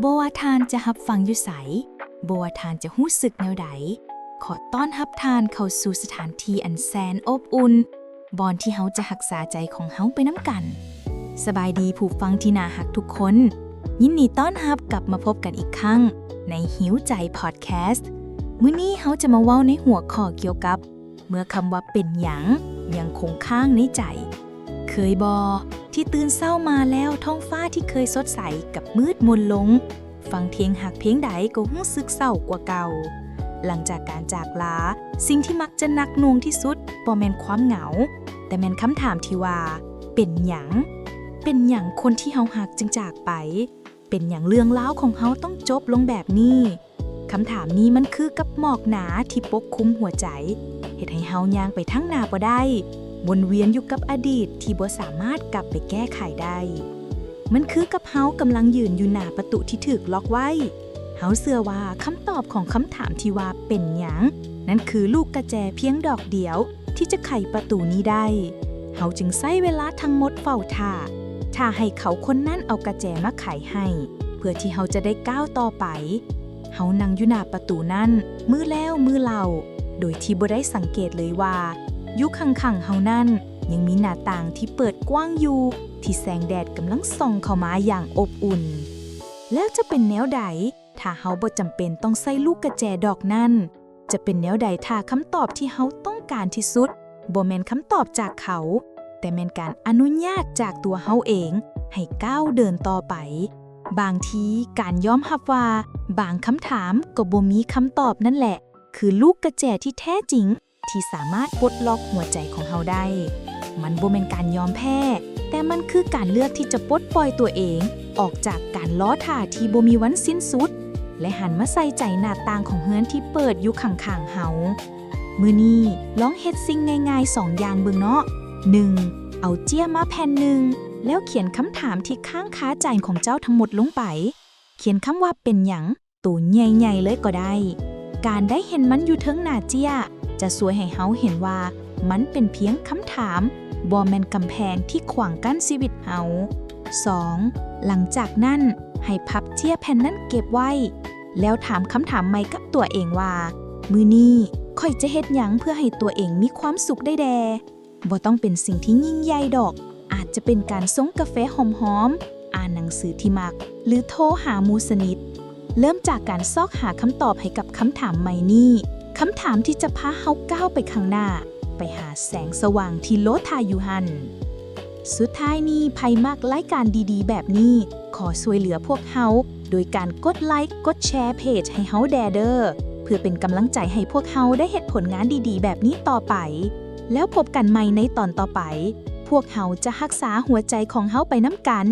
ບໍ່ວ່າທ່ານຈະຮັບຟັງຢູ່ໃສ, ບໍ່ວ່າທ່ານຈະຮູ້ສຶກແນວໃດ, ຂໍຕ້ອນຮັບທ່ານເຂົ້າສູ່ສະຖານທີ່ອັນແສນອົບອຸ່ນ, ບ່ອນທີ່ເຮົາຈະຮັກສາໃຈຂອງເຮົາໄປນຳກັນ. ສະບາຍດີຜູ້ຟັງທີ່ໜ້າຮັກທຸກຄົນ, ຍິນດີຕ້ອນຮັບກັບມາພົບກັນອີກຄັ້ງໃນຫິວໃຈພອດແຄສ. ມື້ນີ້ເຮົາຈະມາເວົ້າໃນຫົວຂໍ້ກ່ຽວກັບ ເມື່ອຄຳວ່າເປັນຫຍັງຍັງຄົງຄ້າງໃນໃຈ. ເຄີຍບໍ່ ທີ່ຕື່ນເຊົ້າມາແລ້ວທ້ອງຟ້າທີ່ເຄີຍສົດໃສກັບມືດມົນລົງ, ຟັງເພງຮັກເພງໃດກໍຮູ້ສຶກເສົ້າກວ່າເກົ່າ. ຫຼັງຈາກການຈາກລາ, ສິ່ງທີ່ມັກຈະໜັກໜ່ວງທີ່ສຸດບໍ່ແມ່ນຄວາມເຫງົາ, ແຕ່ແມ່ນຄຳຖາມທີ່ວ່າ ເປັນຫຍັງ? ເປັນຫຍັງຄົນທີ່ເຮົາຮັກຈຶ່ງຈາກໄປ? ເປັນຫຍັງເລື່ອງລາວຂອງເຮົາຕ້ອງຈົບລົງແບບນີ້? ຄຳຖາມນີ້ມັນຄືກັບໝອກໜາທີ່ປົກຄຸມຫົວໃຈ, ເຮັດໃຫ້ເຮົາຍ່າງໄປທາງໜ້າບໍ່ໄດ້, ວົນວຽນຢູ່ກັບອະດີດທີ່ບໍ່ສາມາດກັບໄປແກ້ໄຂໄດ້. ມັນຄືກັບເຮົາກຳລັງຢືນຢູ່ໜ້າປະຕູທີ່ຖືກລັອກໄວ້. ເຮົາເຊື່ອວ່າຄຳຕອບຂອງຄຳຖາມທີ່ວ່າເປັນຫຍັງ? ນັ້ນຄືລູກກະແຈພຽງດອກດຽວທີ່ຈະໄຂປະຕູນີ້ໄດ້. ເຮົາຈຶ່ງໃຊ້ເວລາທັງໝົດເຝົ້າຖ້າ, ຖ້າໃຫ້ເຂົາຄົນນັ້ນເອົາກະແຈມາໄຂໃຫ້, ເພື່ອທີ່ເຮົາຈະໄດ້ກ້າວຕໍ່ໄປ. ເຮົານັ່ງຢູ່ໜ້າປະຕູນັ້ນມື້ແລ້ວມື້ເລົ່າ, ໂດຍທີ່ບໍ່ໄດ້ສັງເກດເລີຍວ່າ ຢູ່ຂ້າງໆເຮົານັ້ນຍັງມີໜ້າຕ່າງທີ່ເປີດກວ້າງຢູ່, ທີ່ແສງແດດກຳລັງສ່ອງເຂົ້າມາຢ່າງອົບອຸ່ນ. ແລ້ວຈະເປັນແນວໃດ ຖ້າເຮົາບໍ່ຈຳເປັນຕ້ອງໃຊ້ລູກກະແຈດອກນັ້ນ? ຈະເປັນແນວໃດຖ້າຄຳຕອບທີ່ເຮົາຕ້ອງການທີ່ສຸດ ບໍ່ແມ່ນຄຳຕອບຈາກເຂົາ, ແຕ່ແມ່ນການອະນຸຍາດຈາກຕົວເຮົາເອງໃຫ້ກ້າວເດີນຕໍ່ໄປ? ບາງທີການຍອມຮັບວ່າບາງຄຳຖາມກໍບໍ່ມີຄຳຕອບນັ້ນແຫຼະ ຄືລູກກະແຈທີ່ແທ້ຈິງທີ່ສາມາດປົດລັອກຫົວໃຈຂອງເຮົາໄດ້. ມັນບໍ່ແມ່ນການຍອມແພ້, ແຕ່ມັນຄືການເລືອກທີ່ຈະປົດປ່ອຍຕົວເອງອອກຈາກການລໍຖ້າທີ່ບໍ່ມີວັນສິ້ນສຸດ ແລະ ຫັນມາໃສ່ໃຈໜ້າຕ່າງຂອງເຮືອນທີ່ເປີດຢູ່ຂ້າງໆເຮົາ. ມື້ນີ້ລອງເຮັດສິ່ງງ່າຍໆສອງຢ່າງເບິ່ງເນາະ. ໜຶ່ງ ເອົາເຈ້ຍມາແຜ່ນໜຶ່ງ ແລ້ວຂຽນຄຳຖາມທີ່ຄ້າງຄາໃຈຂອງເຈົ້າທັງໝົດລົງໄປ. ຂຽນຄຳວ່າເປັນຫຍັງ ໂຕໃຫຍ່ໆເລີຍກໍໄດ້. ການໄດ້ເຫັນມັນຢູ່ເທິງໜ້າເຈ້ຍ ຈະຊ່ວຍໃຫ້ເຮົາເຫັນວ່າມັນເປັນພຽງຄຳຖາມ, ບໍ່ແມ່ນກຳແພງທີ່ຂວາງກັ້ນຊີວິດເຮົາ. ສອງ ຫຼັງຈາກນັ້ນ ໃຫ້ພັບເຈ້ຍແຜ່ນນັ້ນເກັບໄວ້ ແລ້ວຖາມຄຳຖາມໃໝ່ກັບຕົວເອງວ່າ ມື້ນີ້ຂ້ອຍຈະເຮັດຫຍັງເພື່ອໃຫ້ຕົວເອງມີຄວາມສຸກໄດ້ແດ່? ບໍ່ຕ້ອງເປັນສິ່ງທີ່ຍິ່ງໃຫຍ່ດອກ, ອາດຈະເປັນການຊົງກາແຟຫອມໆ, ອ່ານໜັງສືທີ່ມັກ ຫຼື ໂທຫາໝູ່ສະໜິດ. ເລີ່ມຈາກການຊອກຫາຄຳຕອບໃຫ້ກັບຄຳຖາມໃໝ່ນີ້. ຄຳຖາມທີ່ຈະພາເຮົາກ້າວໄປຂ້າງໜ້າ, ໄປຫາແສງສະຫວ່າງທີ່ລໍຖ້າຢູ່ຫັ້ນ. ສຸດທ້າຍນີ້, ໃຜມັກລາຍການດີໆແບບນີ້, ຂໍຊ່ວຍເຫຼືອພວກເຮົາໂດຍການກົດໄລ, ກົດແຊເພຈໃຫ້ເຮົາແດ່ເດີ, ເພື່ອເປັນກຳລັງໃຈໃຫ້ພວກເຮົາໄດ້ເຮັດຜົນງານດີໆແບບນີ້ຕໍ່ໄປ. ແລ້ວພົບກັນໃໝ່ໃນຕອນຕໍ່ໄປ. ພວກເຮົາຈະຮັກສາຫົວໃຈຂອງເຮົາໄປນຳກັນ.